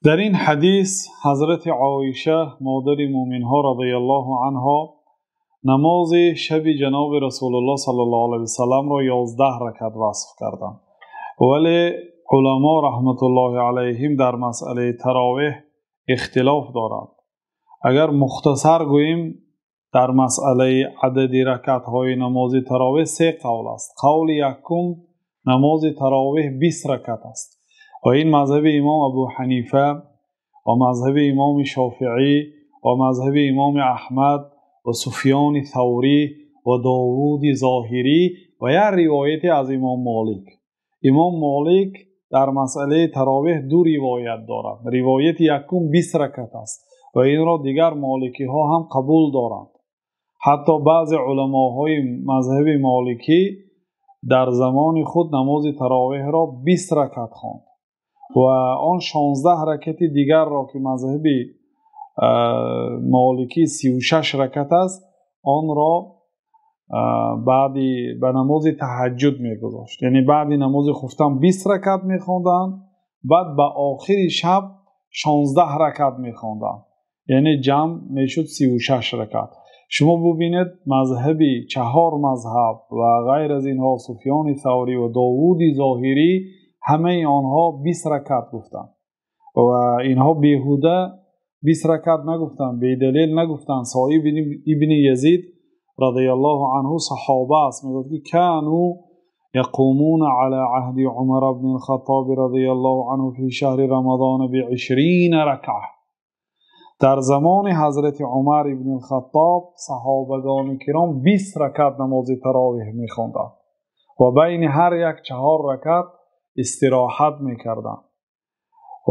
Дар ин ҳадис ҳазрати Оиша модари мӯъминҳо розияллоҳу анҳо намози шаби ҷаноби Расулуллоҳ саллаллоҳу алайҳи васаллам ро 11 ракъат васф карданд. Вале уламо раҳматуллоҳи алайҳим дар масъалаи таровеҳ ихтилоф доранд. Агар мухтасар гӯем, дар масъалаи адади ракъатҳои намози таровеҳ се қавл аст. Қавли якум, намози таровеҳ 20 ракъат аст ва ин мазҳаби имом Абу Ҳанифа ва мазҳаби имом Шофеъӣ ва мазҳаби имом Аҳмад ва Суфёни Саврӣ ва Довуди Зоҳирӣ ва як ривояте аз имом Молик. Имом Молик дар масъалаи таровеҳ ду ривоят дорад. Ривояти якум 20 ракъат аст ва инро дигар моликиҳо ҳам қабул доранд. Ҳатто баъзе уламоҳои мазҳаби моликӣ дар замони худ намози таровеҳро 20 ракъат хонд ва он 16 ракъати дигарро, ки мазҳаби моликӣ 36 ракъат аст, онро баъди ба намози таҳаҷҷуд мегузошт. Яъне баъди намози хуфтан 20 ракъат мехонданд, баъд ба охири шаб 16 ракъат мехонданд. Яъне ҷамъ мешуд 36 ракъат. Шумо бубинед, мазҳаби чаҳор мазҳаб ва ғайр аз инҳо Суфёни Саврӣ ва Довуди Зоҳирӣ ҳамаи онҳо 20 ракъат гуфтанд ва инҳо беҳуда 20 ракъат нагуфтанд, бедалел нагуфтанд. Соиб ибни Язид розияллоҳу анҳу саҳоба аст, мегӯяд ки кану يقومون على عهد عمر بن الخطاب رضي الله عنه في شهر رمضان ب20 ركعة. Дар замони ҳазрати Умар ибни Хаттоб саҳобагони киром 20 ракъат намози таровеҳ мехонданд ва байни ҳар як 4 ракъат истироҳат мекарданд.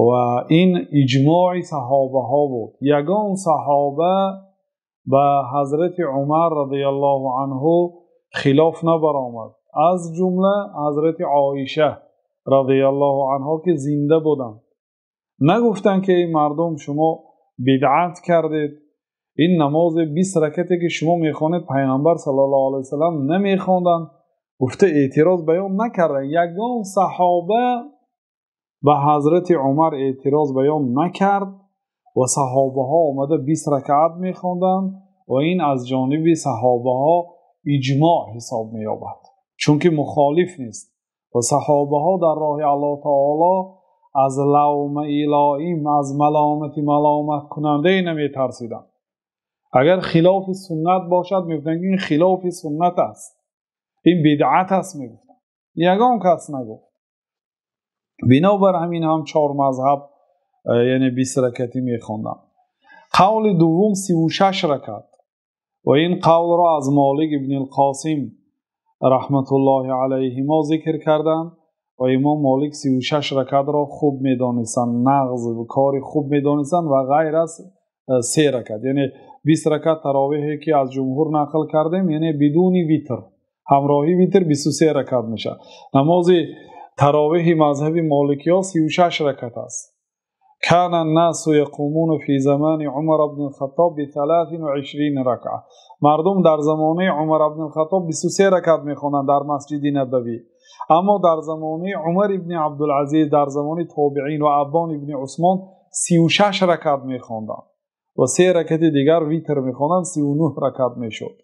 Ва ин иҷмои саҳобаҳо буд. Ягон саҳоба ба ҳазрати Умар розияллоҳу анҳу хилоф набаромад, аз ҷумла ҳазрати Оиша розияллоҳу анҳо, ки зинда буданд. Нагуфтанд ки эй мардум, шумо бидъат кардед, ин намози 20 ракъате ки шумо мехонед пайғамбар саллаллоҳу алайҳи васаллам намехонданд. Гуфта эътироз баён накарданд. Ягон саҳоба ба ҳазрати Умар эътироз баён накард ва саҳобаҳо омада 20 ракъат мехонданд ва ин аз ҷониби саҳобаҳо иҷмоъ ҳисоб меёбад, чунки мухолиф нест ва саҳобаҳо дар роҳи Аллоҳ таоло аз лавмаи лоим, аз маломати маломаткунандае наметарсиданд. Агар хилофи суннат бошад, мегуфтанд ки ин хилофи суннат аст, ин бидъат аст, мегуфтанд. Ягон кас нагуфт. Бинобар ҳамин ҳам чор мазҳаб, яъне 20 ракъатӣ мехонданд. Қавли дуввум 36 ракъат ва ин қавлро аз Молик ибни Қосим раҳматуллоҳи алайҳимо зикр карданд ва имом Молик 36 ракъатро хуб медонистанд, нағз кори хуб медонистанд ва ғайр аз 3 ракъат, яъне 20 ракъат таровеҳе ки аз ҷумҳур нақл кардем, яъне бидуни витр, ҳамроҳи витр 23 ракъат мешавад. Намози таровеҳи мазҳаби моликиҳо 36 ракъат аст. كان الناس يقومون في زمان عمر بن الخطاب ب23 ركعة. مردم در زمانه عمر بن الخطاب 23 رکعت میخوانند در مسجد نبوی. اما در زمانه عمر ابن عبدالعزیز، در زمان تابعین و عبان ابن عثمان 36 رکعت میخواندند و 3 رکعت دیگر ویتر میخواندند، 39 رکعت میشد.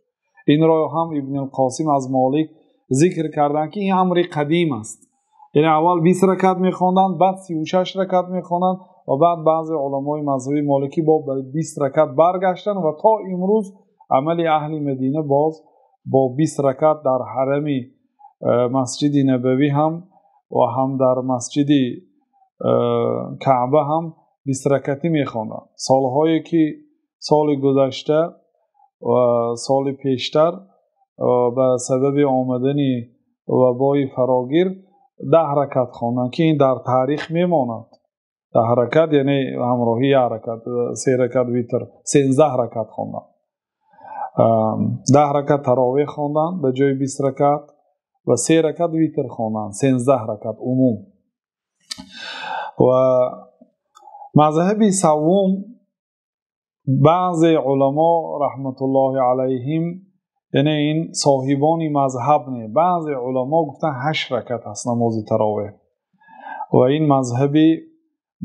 این را هم ابن القاسم از مالک ذکر کردند که این امر قدیم است. یعنی اول 20 رکعت میخواندند، بعد 36 رکعت میخواندند و بعد بعضی علمای مذهبی مالکی با 20 رکعت برگشتند و تا امروز عمل اهل مدینه باز با 20 رکعت در حرم مسجد نبوی هم و هم در مسجد کعبه هم 20 رکعتی میخواندند. سالهایی که سال گذشته و سال پیشتر به سبب آمدن وبای فراگیر 10 رکعت خواندند که این در تاریخ میماند. 10 رکعت یعنی همراهی 1 رکعت، 3 رکعت ویتر، 13 رکعت خواندند. 10 رکعت تراویح خواندند به جای 20 رکعت و 3 رکعت ویتر خواندند، 13 رکعت عموم. و مذهب سوم بعض علما رحمت الله علیهم، یعنی این صاحبان مذهب نه، بعض علما گفتن 8 رکعت است نماز تراویح و این مذهب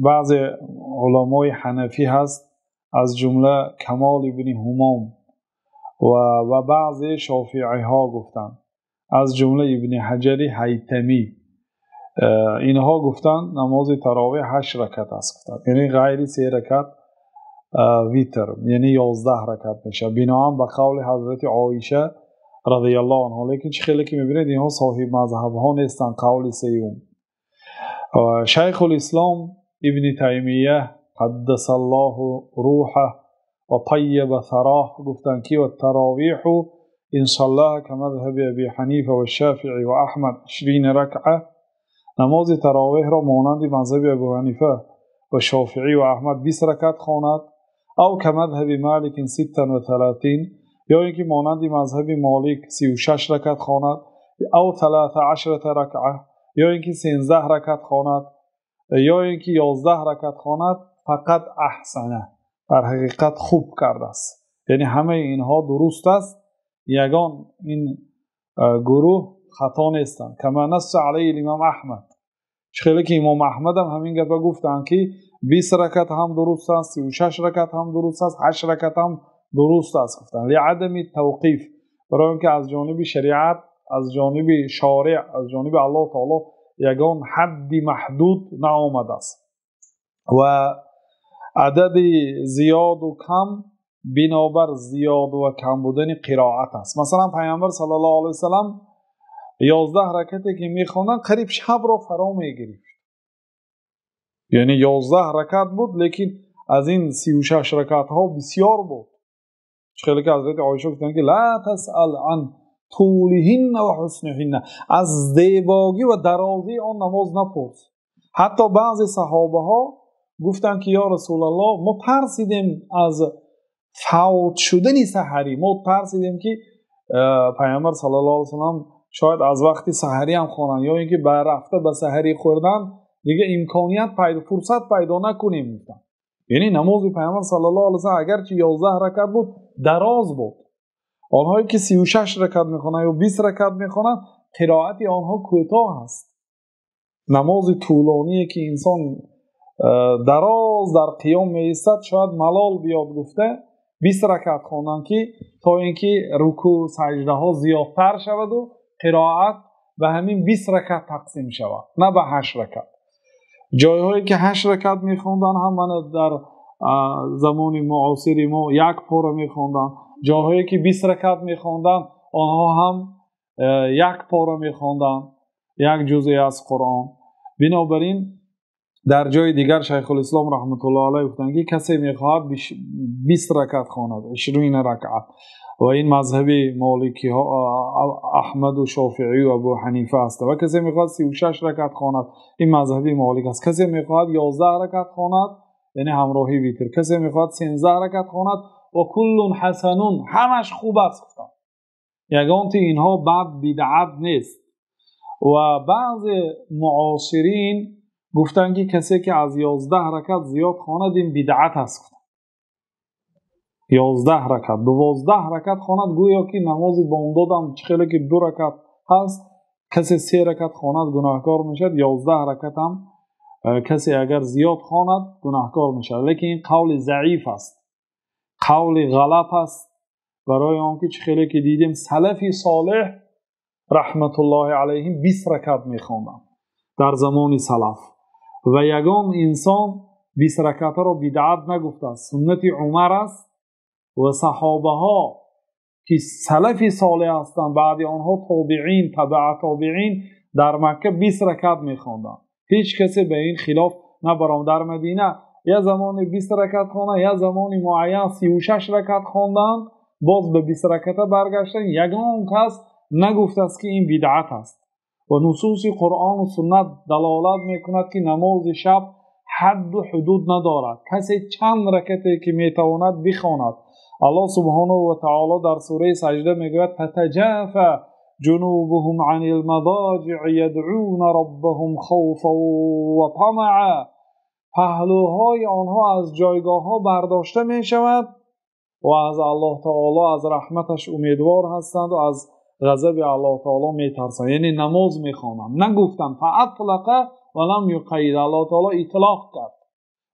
Баъзе уламои ҳанафӣ ҳаст, аз ҷумла Камол ибни Ҳумом ва баъзе шофииҳо гуфтанд, аз ҷумла Ибни Ҳаҷари Ҳайтамӣ. Инҳо гуфтанд намози таровеҳ 8 ракат аст, гуфтанд, яъне ғайри 3 ракат витр, яъне 11 ракат мешавад, биноан ба қавли ҳазрати Оиша радиаллоҳу анҳо. Лекин чӣ хеле ки мебинед, инҳо соҳиби мазҳабҳо нестанд. Қавли сеюм, Шайхулислом Ибни Таймия қаддасаллоҳу рӯҳаҳ ва таййаба сароҳ гуфтанд ки ват-таровиҳу ин саллаҳа камазҳаби Аби Ҳанифа ва-Шофиъи ва Аҳмад 20 ракъа. Намози таровеҳро монанди мазҳаби Абу Ҳанифа ва Шофиъӣ ва Аҳмад 20 ракат хонад, ав камазҳаби Молик 36, ё ин ки монанди мазҳаби Молик 36 ракат хонад, ав 13 ракъа, ё ин ки 13 ракат хонад, ё ин ки 11 ракат хонад, фақат аҳсана, дар ҳақиқат хуб кардааст. Яъне ҳамаи инҳо дуруст аст, ягон ин гурӯҳ хато нестанд. Кама насса алайҳи имом Аҳмад, чӣ хеле ки имом Аҳмад ҳам ҳамин гапа гуфтанд ки 20 ракат ҳам дуруст аст, 36 ракат ҳам дуруст аст, 8 ракат ҳам дуруст аст гуфтанд. Лиадами тавқиф, барои инки аз ҷониби шариат, аз ҷониби шориъ, аз ҷониби Аллоҳ таоло ягон ҳадди маҳдуд наомадааст ва адади зиёду кам бинобар зиёд ва кам будани қироат аст. Масалан, Пайғамбар саллаллоҳу алайҳи васаллам 11 ракате ки мехонданд, қариб шабро фаро мегирифт. Яъне 11 ракат буд, лекин аз ин 36 ракатҳо бисёр буд. Чӣ хеле ки ҳазрати Оиша гуфтанд ки ла тасъал ан тулиҳинна ва ҳусниҳинна, аз зебогӣ ва дарозии он намоз напурс. Ҳатто баъзе саҳобаҳо гуфтанд ки ё Расулаллоҳ, мо тарсидем аз фавт шудани саҳарӣ, мо тарсидем ки Пайғамбар саллаллоҳу алайҳи васаллам шояд аз вақти саҳарӣ ҳам хонанд, ё ин ки ба рафта ба саҳарӣ хӯрдан дигар имконият пайдо, фурсат пайдо накунем гуфтанд. Яъне намози Пайғамбар саллаллоҳу алайҳи васаллам агарчи 11 ракат буд, дароз буд. Онҳое ки 36 ракат мехонанд ё 20 ракат мехонанд, қироати онҳо кӯтоҳ аст. Намози тӯлоние ки инсон дароз дар қиём меистад, шояд малол биёд гуфта 20 ракат хонанд, ки то инки рукӯъ саҷдаҳо зиёдтар шавад ва қироат ба ҳамин 20 ракат тақсим шавад, на ба 8 ракат. Ҷойҳое ки 8 ракат мехонданд ҳам мана дар замони муосири мо як пора мехонданд. Ҷойҳое ки 20 ракат мехонданд, онҳо ҳам як пора мехонданд, як ҷузъе аз Қуръон. Бинобар ин дар ҷои дигар Шайхулислом раҳматуллоҳи алайҳ гуфтанд ки касе мехоҳад 20 ракат хонад, 20 ракат, ва ин мазҳаби моликиҳо, Аҳмад ва Шофиъӣ ва Абу Ҳанифа аст. Ва касе мехоҳад 36 ракат хонад, ин мазҳаби Молик аст. Касе мехоҳад 11 ракат хонад, яъне ҳамроҳи витр. Касе мехоҳад 13 ракат хонад, ва куллун ҳасанун, ҳамаш хуб аст гуфтанд. Ягонти инҳо бад бидъат нест. Ва баъзе муосирин гуфтанд ки касе ки аз 11 ракат зиёд хонад, ин бидъат аст гуфтанд. 11 ракат, 12 ракат хонад, гӯё ки намози бомдод ҳам чӣ хеле ки 2 ракат ҳаст, касе 3 ракат хонад гунаҳкор мешавад, 11 ракат ҳам касе агар зиёд хонад гунаҳкор мешавад. Лекин ин қавли заиф аст, қавли ғалат аст, барои он ки чӣ хеле ки дидем салафи солеҳ раҳматуллоҳи алайҳим 20 ракат мехонданд дар замони салаф, ва ягон инсон 20 ракатро бидъат нагуфтааст. Суннати Умар аст ва саҳобаҳо ки салафи солеҳ ҳастанд, баъди онҳо тобеин, табаа тобеин дар Макка 20 ракат мехонданд. Ҳеҷ касе ба ин хилоф набаромад. Дар Мадина я замони 20 ракат хонанд, я замони муайян 36 ракат хонданд, боз ба 20 раката баргаштанд. Ягон кас нагуфтааст ки ин бидъат аст. Ва нусуси Қуръону суннат далолат мекунад ки намози шаб ҳадду ҳудуд надорад. Касе чанд ракате ки метавонад бихонад. Аллоҳ субҳонаҳу ва таоло дар сураи Саҷда мегӯяд: татаҷафа ҷунубуҳум анил мадоҷиъи ядъуна роббаҳум хавфан ва тамаъа. Паҳлӯҳои онҳо аз ҷойгоҳҳо бардошта мешавад ва аз Аллоҳ таоло аз раҳматаш умедвор ҳастанд ва аз ғазаби Аллоҳ таоло метарсанд. Яъне намоз мехонанд. Нагуфтанд фаатлақа ва лам юқайид. Аллоҳ таоло итлоқ кард.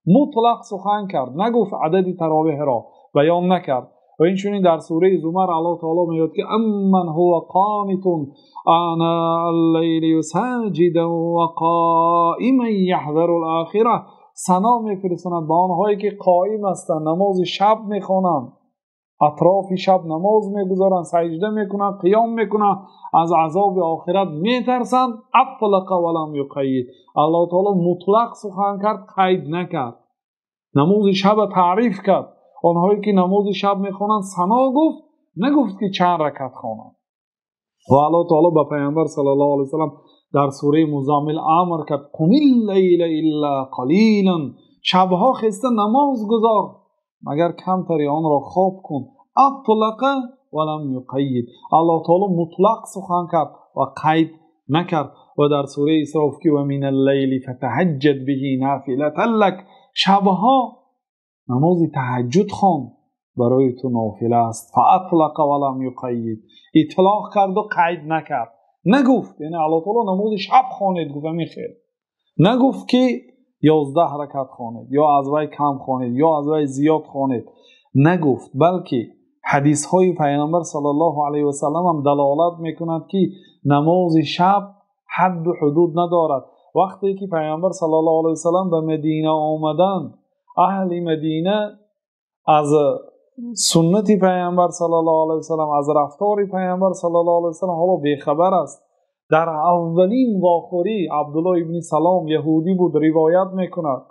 Мутлақ сухан кард, нагуфт адади таровеҳро баён накард. Ва инчунин дар сураи Зумар Аллоҳ таъоло мегӯяд ки амман ҳува қонитун онаал лайли соҷидан ва қоиман яҳзарул охира. Сано мефиристанд ба онҳое ки қоим ҳастанд, намози шаб мехонанд, атрофи шаб намоз мегузоранд, саҷда мекунанд, қиём мекунанд, аз азоби охират метарсанд. Атлақа ва лам юқаййид. Аллоҳ таъоло мутлақ сухан кард, қайд накард. Намози шабро таъриф кард. Онҳое ки намози шаб мехонанд сано гуфт, нагуфт ки чанд ракат хонанд. Ва Аллоҳ таъоло ба Паёмбар саллаллоҳу алайҳи васаллам дар сураи Музаммил амр кард: қумил лайла илла қалилан. Шабҳо хеста намоз гузор, магар камтаре онро хоб кун. Атлақа ва лам юқаййид. Аллоҳ таъоло мутлақ сухан кард ва қайд накард. Ва дар сураи Исро гуфт ки ва минал лайли фатаҳаҷҷад биҳи нофилатан лак. Шабҳо намози таҳаҷҷуд хон, барои ту нофила аст. Фаатлақа ва лам юқаййид. Итлоқ кард ва қайд накард. Нагуфт, яъне Аллоҳ таъоло намози шаб хонед гуфт, ҳамин хел. Нагуфт ки 11 ракат хонед ё аз вай кам хонед ё аз вай зиёд хонед. Нагуфт, балки ҳадисҳои Паёмбар саллаллоҳу алайҳи васаллам ҳам далолат мекунад ки намози шаб ҳад ва ҳудуд надорад. Вақте ки Паёмбар саллаллоҳу алайҳи васаллам ба Мадина омаданд, аҳли Мадина аз суннати Паёмбар саллаллоҳу алайҳи васаллам, аз рафтори Паёмбар саллаллоҳу алайҳи васаллам ҳоло бехабар аст. Дар аввалин вохӯрӣ Абдуллоҳ ибни Салом яҳудӣ буд, ривоят мекунад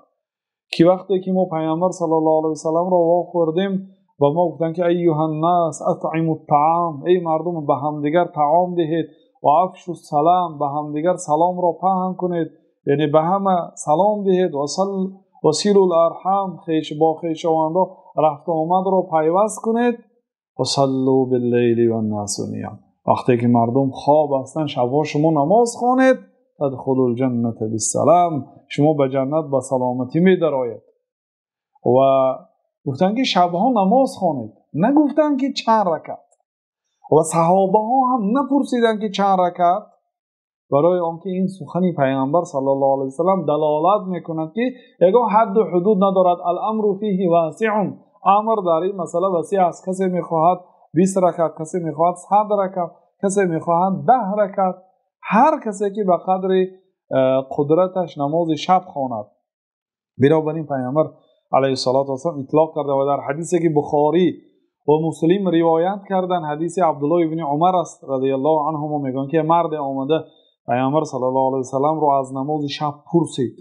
ки вақте ки мо Паёмбар саллаллоҳу алайҳи васалламро вохӯрдем, ба мо гуфтанд ки айюҳан-нос атъимут-таом, эй мардум ба ҳамдигар таом диҳед, ва афшу-ссалом, ба ҳамдигар саломро паҳн кунед, яъне ба ҳама салом диҳед, ва силул-арҳам, хеш бо хешовандон рафту омадро пайваст кунед, ва саллу бил-лайли ван-носу ниям. Вақте ки мардум хоб ҳастанд, шабҳо шумо намоз хонед, тадхулул ҷанната биссалом, шумо ба ҷаннат ба саломатӣ медароед. Ва гуфтанд ки шабҳо намоз хонед, нагуфтанд ки чанд ракат. Ва саҳобаҳо ҳам напурсиданд ки чанд ракат, барои он ки ин сухани Паёмбар саллаллоҳу алайҳи васаллам далолат мекунад ки ягон ҳад ва ҳудуд надорад. Ал-амру фиҳи васиъун, амр дар ин масъала васеъ аст. Касе мехоҳад 20 ракат, касе мехоҳад 100 ракат, касе мехоҳад 10 ракат. Ҳар касе ки ба қадри қудраташ намози шаб хонад. Бинобар ин Паёмбар алайҳиссалоту вассалом итлоқ карда ва дар ҳадисе ки Бухорӣ ва Муслим ривоят карданд, ҳадиси Абдуллоҳ ибни Умар аст разияллоҳу анҳумо, мегӯянд ки марде омада Паёмбар саллаллоҳу алайҳи васалламро аз намози шаб пурсид: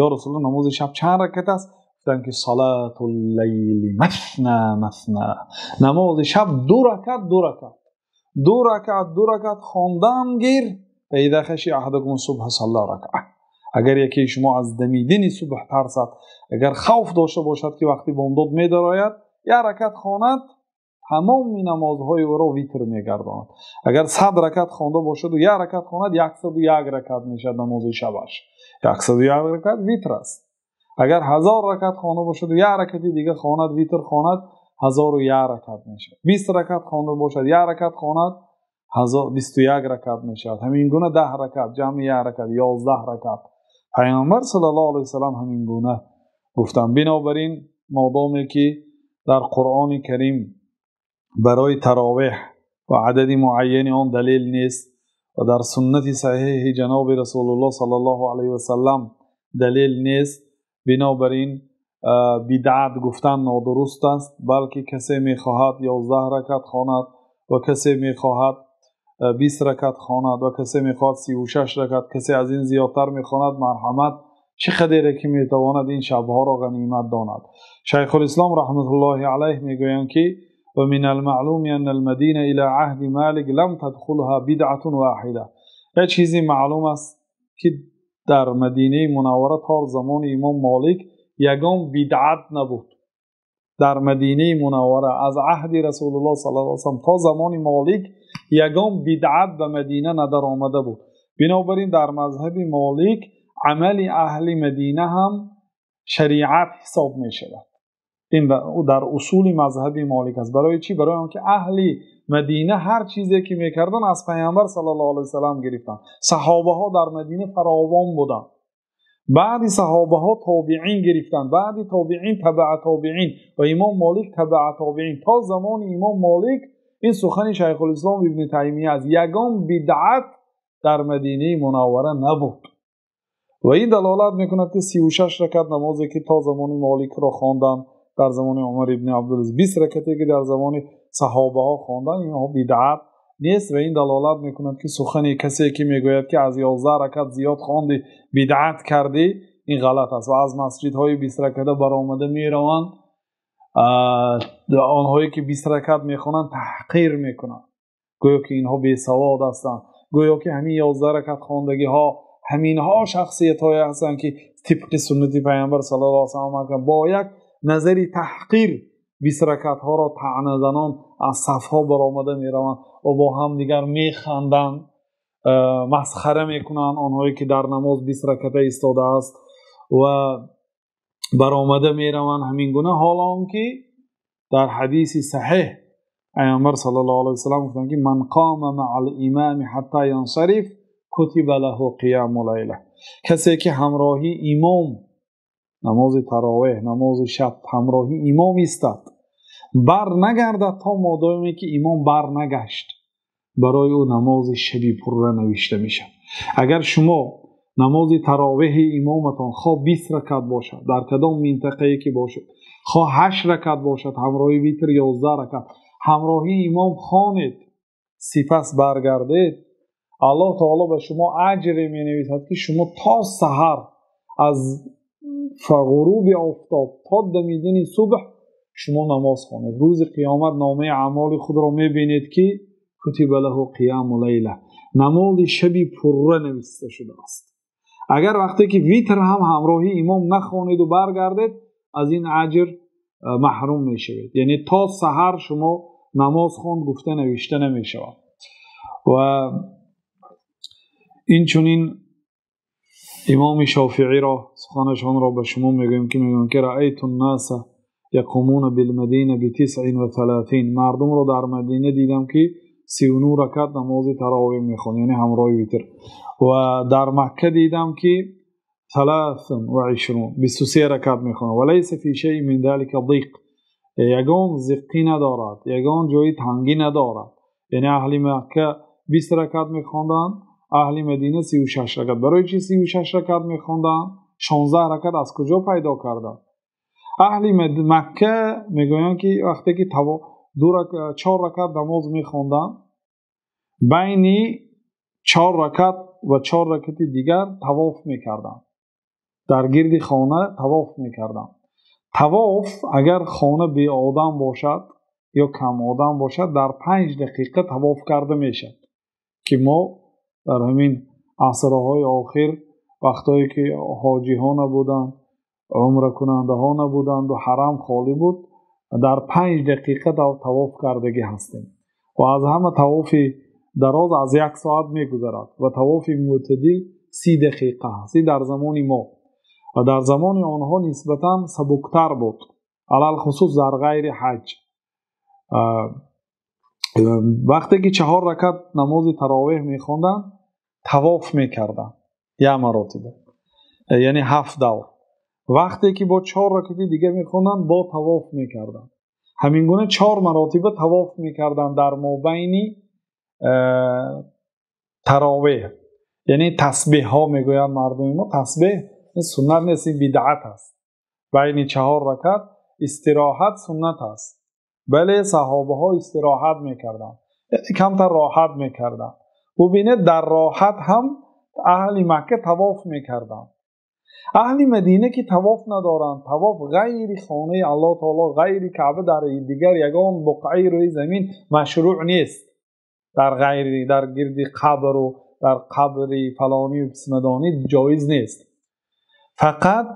ё Расулуллоҳ, намози шаб чанд ракат аст? Гуфтанд ки салатул лайли масна масна, намози шаб ду ракат, ду ракат, ду ракат, ду ракат хондан гир. فإذا خشي أحدكم الصبح صلى ركعة. Агар яке шумо аз дамидани субҳ тарсад, агар хавф дошта бошад ки вақти бомдод медарояд, як ракат хонад, тамоми намозҳои ӯро витр мегардонад. Агар 100 ракат хонда бошад ва як ракат хонад, 101 ракат мешавад намози шабаш. 101 ракат витр аст. Агар 1000 ракат хонда бошад ва як ракати дига хонад, витр хонад, 1001 ракат мешавад. 20 ракат хонда бошад, як ракат хонад, 1021 ракат мешавад. Ҳамин гуна 10 ракат ҷамъи як ракат 11 ракат. Паёмбар саллаллоҳу алайҳи васаллам ҳамин гуна гуфтанд. Бинобар ин модоме ки дар Қуръони Карим барои таровеҳ ва адади муайяни он далел нест ва дар суннати саҳеҳи ҷаноби Расулуллоҳ саллаллоҳу алайҳи васаллам далел нест, бинобар ин бидъат гуфтан нодуруст аст, балки касе мехоҳад 11 ракат хонад ва касе мехоҳад 20 ракат хонад ва касе мехоҳад 36 ракат, касе аз ин зиёдтар мехонад, марҳамат, чӣ қадре ки метавонад ин шабҳоро ғанимат донад. Шайхулислом раҳматуллоҳи алайҳ мегӯянд ки ومن المعلوم أن المدينة إلى عهد مالك لم تدخلها بدعة واحدة. یک چیزی معلوم است که در مدینه منوره تا زمان امام مالک یگان بدعت نبود. در مدینه منوره از عهد رسول الله صلی الله علیه و سلم تا زمان مالک یگان بدعت به مدینه ندر آمده بود. بنابراین در مذهب مالک عمل اهل مدینه هم شریعت حساب می شود. این در اصول مذهب مالک است. برای چی؟ برای آنکه اهل مدینه هر چیزی که میکردن از پیامبر صلی الله علیه و سلم گرفتن. صحابه ها در مدینه فراوان بودند Баъди саҳобаҳо тобеин гирифтанд, баъди тобеин табаа тобеин ва имом Молик табаа тобеин. То замони имом Молик ин сухани Шайхулислом Ибни Таймия аст, ягон бидъат дар Мадинаи Мунаввара набуд. Ва ин далолат мекунад, ки 36 ракат намозе ки то замони Моликро хонданд, дар замони Умар ибни Абдулазиз 20 ракате ки дар замони саҳобаҳо хонданд, инҳо бидъат нест. Ва ин далолат мекунад, ки сухани касе ки мегӯяд, ки аз 11 ракат зиёд хонди бидъат кардӣ, ин ғалат аст. Ва аз масҷидҳои 20 раката баромада мераванд, онҳое ки 20 ракат мехонанд таҳқир мекунанд, гӯё ки инҳо бесавод ҳастанд, гӯё ки ҳамин 11 ракат хондагиҳо ҳаминҳо шахсиятҳое ҳастанд, ки тибқи суннати Пайғамбар саллаллоҳу алайҳи васаллам амал бо як назари таҳқир 20 ракатҳоро таъназанон аз сафҳо баромада мераванд ва бо ҳам дигар механданд, масхара мекунанд онҳое ки дар намоз 20 раката истодааст ва баромада мераванд ҳамин гуна. Ҳоло он ки дар ҳадиси саҳеҳ Пайғамбар саллаллоҳу алайҳи васаллам гуфтанд, ки ман қома маъал имами ҳатта янсариф кутиба лаҳу қияму лайла. Касе ки ҳамроҳи имом намози таровеҳ, намози шаб ҳамроҳи имом истад, бар нагардад то модоме ки имом бар нагашт, барои ӯ намози шаби пурра навишта мешавад. Агар шумо намози таровеҳи имоматон хоҳ 20 ракат бошад, дар кадом минтақае ки бошад, хоҳ 8 ракат бошад, ҳамроҳи витр 11 ракат ҳамроҳи имом хонед, сипас баргардед, Аллоҳ таоло ба шумо аҷре менависад, ки шумо то саҳар аз ғуруби офтоб то дамидани субҳ шумо намоз хонед. Рӯзи қиёмат номаи аъмоли худро мебинед, ки кутиба лаҳу қияму лайла, намози шаби пурра нависта шудааст. Агар вақте ки витр ҳам ҳамроҳи имом нахонеду баргардед, аз ин аҷр маҳрум мешавед. Яъне то саҳар шумо намоз хонд гуфта навишта намешавад. Ва инчунин имоми Шофииро суханашонро ба шумо мегӯем, ки мегӯянд, ки раайту ннаса яқумуна билмадина битисъин ва талатин, мардумро дар Мадина дидам, ки 39 ракат намози таровеҳ мехонд, яъне ҳамроҳи витр. Ва дар Макка дидам, ки 23, 23 ракат мехонанд. Ва лайса фи шайъин мин залика диқ, ягон зиққӣ надорад, ягон ҷои тангӣ надорад. Яъне аҳли Макка 20 ракат мехонданд, аҳли Мадина 36 ракат. Барои чӣ 36 ракат мехонданд? 16 ракат аз куҷо пайдо карданд? Аҳли Макка мегӯянд, ки вақте ки 4 ракат намоз мехонданд, байни 4 ракат ва 4 ракати дигар тавоф мекарданд, дар гирди хона тавоф мекарданд. Тавоф агар хона беодам бошад ё кам одам бошад, дар 5 дақиқа тавоф карда мешавад, ки мо дар ҳамин асрҳои охир вақтҳое ки ҳоҷиҳо набуданд, умракунандаҳо набуданд ва ҳарам холӣ буд, дар 5 дақиқа тавоф кардагӣ ҳастем. Ва аз ҳама тавофи дароз аз 1 соат мегузарад ва тавофи мӯътадил 30 дақиқа аст. Ин дар замони мо ва дар замони онҳо нисбатан сабуктар буд, алалхусус дар ғайри ҳаҷ. Вақте ки 4 ракат намози таровеҳ мехонданд, тавоф мекарданд як маротиба, яъне 7 давр. Вақте ки бо 4 ракати дига мехонданд, бо тавоф мекарданд. Ҳамин гуна 4 маротиба тавоф мекарданд дар мобайни таровеҳ. Яъне тасбеҳҳо мегӯянд мардуми мо, тасбеҳ ин суннат нест, ин бидъат аст. Байни 4 ракат истироҳат суннат аст. Бале, саҳобаҳо истироҳат мекарданд, яъне камтар роҳат мекарданд. Бубинед, дар роҳат ҳам аҳли Макка тавоф мекарданд. Аҳли Мадина ки тавоф надоранд, тавоф ғайри хонаи Аллоҳ таоло, ғайри Каъба дар дигар ягон буқъаи рӯи замин машрӯъ нест. Дар ғайри, дар гирди қабру дар қабри фалонию писмадонӣ ҷоиз нест. Фақат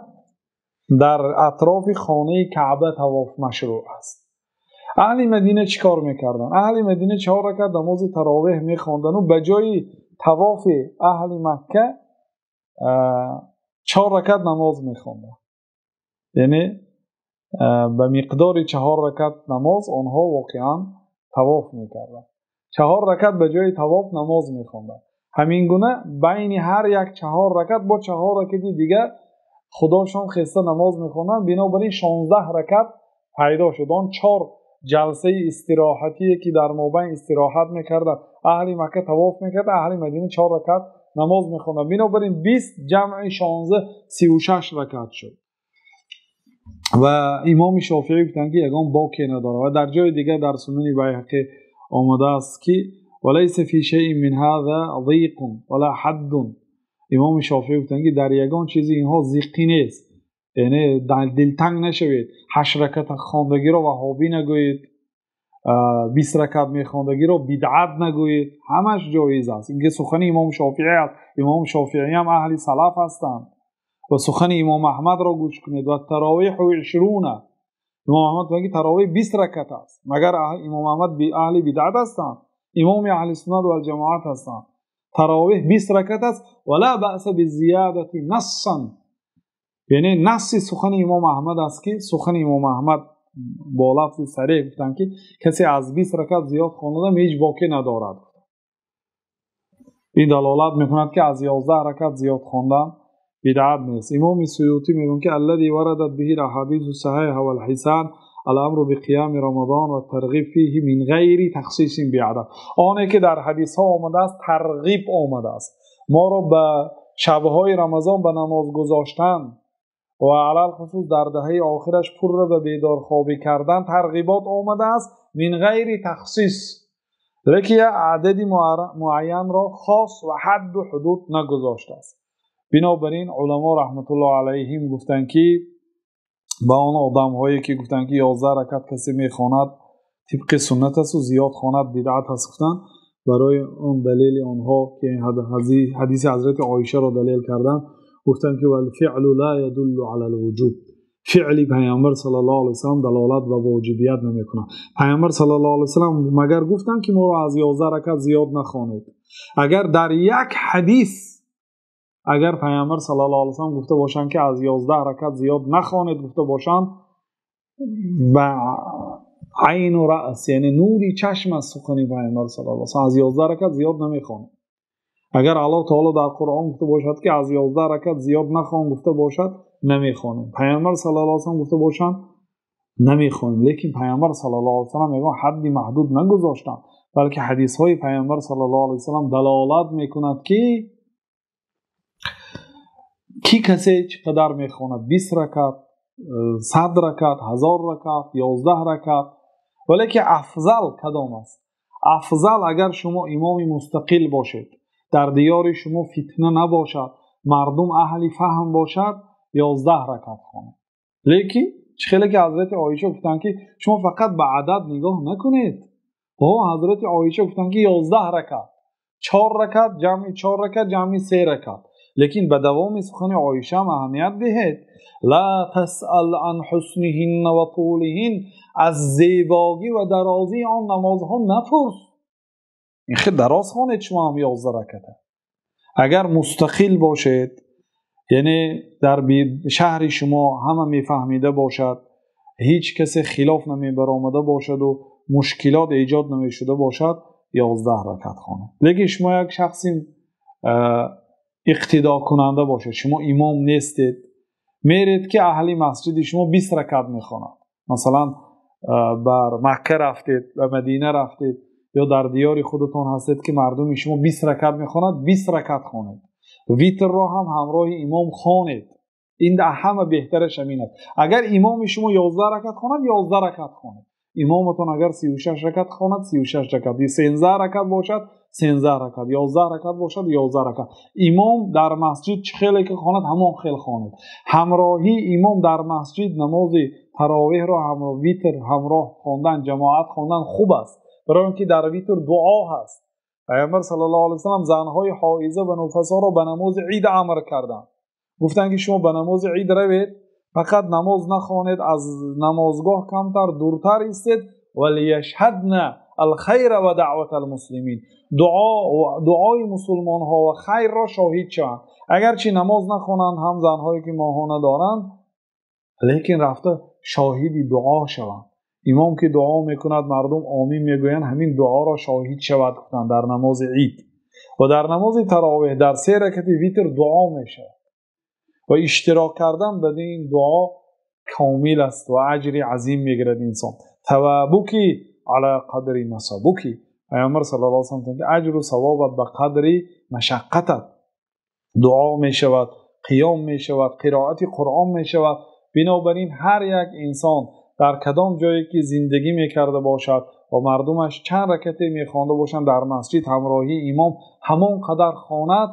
дар атрофи хонаи Каъба тавоф машрӯъ аст. Аҳли Мадина чӣ кор мекарданд? Аҳли Мадина 4 ракат намози таровеҳ мехонданду ба ҷои тавофи аҳли Макка 4 ракат намоз мехонданд. Яъне ба миқдори 4 ракат намоз онҳо воқеан тавоф мекарданд. 4 ракат ба ҷои тавоф намоз мехонданд. Ҳамин гуна байни ҳар як 4 ракат бо 4 ракати дигар Худошон хеста намоз мехонданд. Бинобар ин 16 ракат пайдо шуд. Он 4 ҷалсаи истироҳатие ки дар мобайн истироҳат мекарданд, аҳли Макка тавоф мекард, аҳли Мадина 4 ракат намоз мехонданд. Бинобар ин 20 ҷамъи 16 36 ракат шуд. Ва имоми Шофеӣ гуфтанд ки ягон боке надорад. Ва дар ҷои дигар дар Сунани Байҳақӣ омадааст ки وليس في شيء من هذا ضيق ولا حد. имоми Шофеӣ гуфтанд ки дар ягон чизи инҳо зиққӣ нест, яъне дилтанг нашавед, 8 ракат хондагиро ваҳобӣ нагӯед, 20 ракат мехондагиро бидъат нагӯед, ҳамаш ҷоиз аст. Ин сухани имом Шофеӣ аст. Имом Шофеӣ ҳам аҳли салаф ҳастанд. Ва сухани имом Аҳмадро гӯш кунед. Ва таровиҳу 20. Имом Аҳмад мегӯяд таровиҳ 20 ракат аст. Магар имом Аҳмад аҳли бидъат ҳастанд? Имоми аҳли суннат ва ҷамоат ҳастанд. Таровиҳ 20 ракат аст. Ва ла баъса бизиядати нассан. Яъне насси сухани имом Аҳмад аст ки сухани имом Аҳмад бо лафзи сареҳ гуфтанд ки касе аз 20 ракат зиёд хонда ҳеҷ боке надорад. Ин далолат мекунад ки аз 11 ракат зиёд хондан бидъат нест. Имоми Суютӣ мегӯяд ки аллази варадат биҳи алаҳадису саҳиҳа валҳисан الامر بقیام رمضان و ترغیب فیه من غیر تخصیص بعدد. آنه که در حدیث ها آمده است ترغیب آمده است، ما را به شب‌های رمضان به نماز گذاشتن و علل خصوص در دهه آخرش پر را به بیدارخوابی کردن ترغیبات آمده است من غیر تخصیص، لیکن عدد معین را خاص و حد و حدود نگذاشته است. بنابراین علما رحمت الله علیهم گفتند که ба он одамҳое ки гуфтанд ки 11 ракат касе мехонад тибқи суннат аст ва зиёд хонад бидъат аст гуфтанд, барои он далели онҳо ки ҳадиси ҳазрати Оишаро далел карданд, гуфтанд ки валфиълу ла ядуллу ала алвуҷуб. Фиъли Пайғамбар саллаллоҳу алайҳи васаллам далолат ба воҷибият намекунад. Пайғамбар саллаллоҳу алайҳи васаллам магар гуфтанд ки моро аз 11 ракат зиёд нахонед? Агар дар як ҳадис агар Пайғамбар саллаллоҳу алайҳи васаллам гуфта бошанд ки аз 11 ракат зиёд нахонед гуфта бошанд, ба айну раъс, яъне нури чашм аз сухани Пайғамбар саллаллоҳу алайҳи васаллам аз 11 ракат зиёд намехонед. Агар Аллоҳ таоло дар Қуръон гуфта бошад ки аз 11 ракат зиёд нахон гуфта бошад, намехонем. Пайғамбар саллаллоҳу алайҳи васаллам гуфта бошанд, намехонем. Лекин Пайғамбар саллаллоҳу алайҳи васаллам ягон ҳадди маҳдуд нагузоштанд, балки ҳадисҳои Пайғамбар саллаллоҳу алайҳи васаллам далолат мекунад ки ки касе чӣ қадар мехонад, 20 ракат, 100 ракат, 1000 ракат, 11 ракат. Валекин афзал кадом аст? Афзал агар шумо имоми мустақил бошед, дар диёри шумо фитна набошад, мардум аҳли фаҳм бошад, 11 ракат хонед. Лекин чӣ хеле ки ҳазрати Оиша гуфтанд ки шумо фақат ба адад нигоҳ накунед. Ҳазрати Оиша гуфтанд ки 11 ракат, 4 ракат ҷамъи 4 ракат ҷамъи 3 ракат. Лекин ба давоми сухани Оиша ҳам аҳамият диҳед. ла тасъал ан ҳусниҳинна ва тулиҳин, аз зебогӣ ва дарозии он намозҳо напурс. Ин хел дароз хонед шумо ҳам 11 раката. Агар мустақил бошед, яъне дар шаҳри шумо ҳама мефаҳмида бошад, ҳеҷ касе хилоф намебаромада бошаду мушкилот эҷод намешуда бошад, 11 ракат хонед. Лекин шумо як шахси иқтидокунанда бошед, шумо имом нестед, меред ки аҳли масҷиди шумо 20 ракат мехонад. Масалан бар Макка рафтед, ба Мадина рафтед ё дар диёри худатон ҳастед ки мардуми шумо 20 ракат мехонад, 20 ракат хонед. Витрро ҳам ҳамроҳи имом хонед. Ин ҳама беҳтараш ҳамин аст. Агар имоми шумо 11 ракат хонад, 11 ракат хонед. Имоматон агар 36 ракат хонад, 36 ракат. 13 ракат бошад, 13 ракат. 11 ракат бошад, 11 ракат. Имом дар масҷид чӣ хеле ки хонад, ҳамон хел хонед. Ҳамроҳии имом дар масҷид намози таровиҳро ҳамроҳ витр ҳамроҳ хондан, ҷамоат хондан хуб аст. Барои инки дар витр дуо ҳаст. Пайғамбар саллаллоҳу алайҳи васаллам занҳои ҳоиза ва нуфасоро ба намози ид амр карданд. Гуфтанд ки шумо ба намози ид равед, фақат намоз нахонед, аз намозгоҳ камтар дуртар истед, валияшҳадна алхайра ва даъвата алмуслимин. Дуои мусулмонҳо ва хайрро шоҳид шаванд. Агарчи намоз нахонанд ҳам занҳое ки моҳона доранд, лекин рафта шоҳиди дуо шаванд. Имом ки дуо мекунад, мардум омин мегӯянд, ҳамин дуоро шоҳид шавад гуфтанд дар намози ид. Ва дар намози таровиҳ дар 3 ракати витр дуо мешавад. Ва иштирок кардан ба ин дуо комил аст ва аҷри азим мегирад инсон. Тавабуки ала қадри насабуки. Паёмбар саллаллоҳу алайҳи васаллам мегӯяд аҷру савобат ба қадри машаққатат. Дуо мешавад, қиём мешавад, қироати Қуръон мешавад. Бинобар ин ҳар як инсон дар кадом ҷое ки зиндагӣ мекарда бошад ва мардумаш чанд ракате мехонда бошанд дар масҷид ҳамроҳии имом, ҳамон қадар хонад,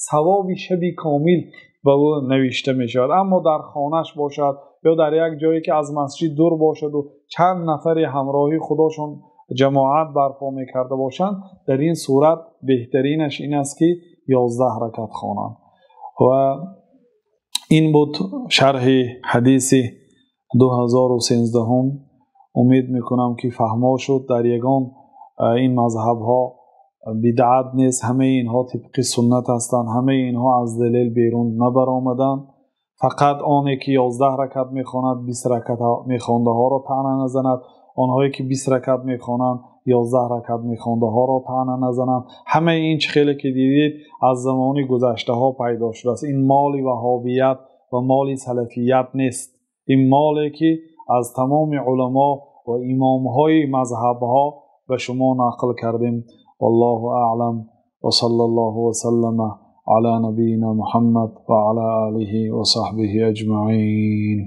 савоби шаби комил ба ӯ навишта мешавад. Аммо дар хонааш бошад ё дар як ҷое ки аз масҷид дур бошад ва чанд нафаре ҳамроҳии худашон ҷамоат барпо мекарда бошанд, дар ин сурат беҳтаринаш ин аст ки 11 ракат хонанд. Ва ин буд шарҳи ҳадиси 2013. Умед мекунам ки фаҳмо шуд. Дар ягон ин мазҳабҳо бидъат нест, ҳамаи инҳо тибқи суннат ҳастанд, ҳамаи инҳо аз далел берун набаромаданд. Фақат оне ки 11 ракат мехонад 20 ракат мехондаҳоро таъна назанад, онҳое ки 20 ракат мехонанд 11 ракат мехондаҳоро таъна назананд. Ҳамаи ин чӣ хеле ки дидед аз замони гузаштаҳо пайдо шудааст. Ин моли ваҳобият ва моли салафият нест. Ин моле ки аз тамоми уламо ва имомҳои мазҳабҳо ба шумо нақл кардем. Валлоҳу аълам ва саллаллоҳу ва саллама ала набийина Муҳаммад ва ала олиҳи ва саҳбиҳи аҷмаин.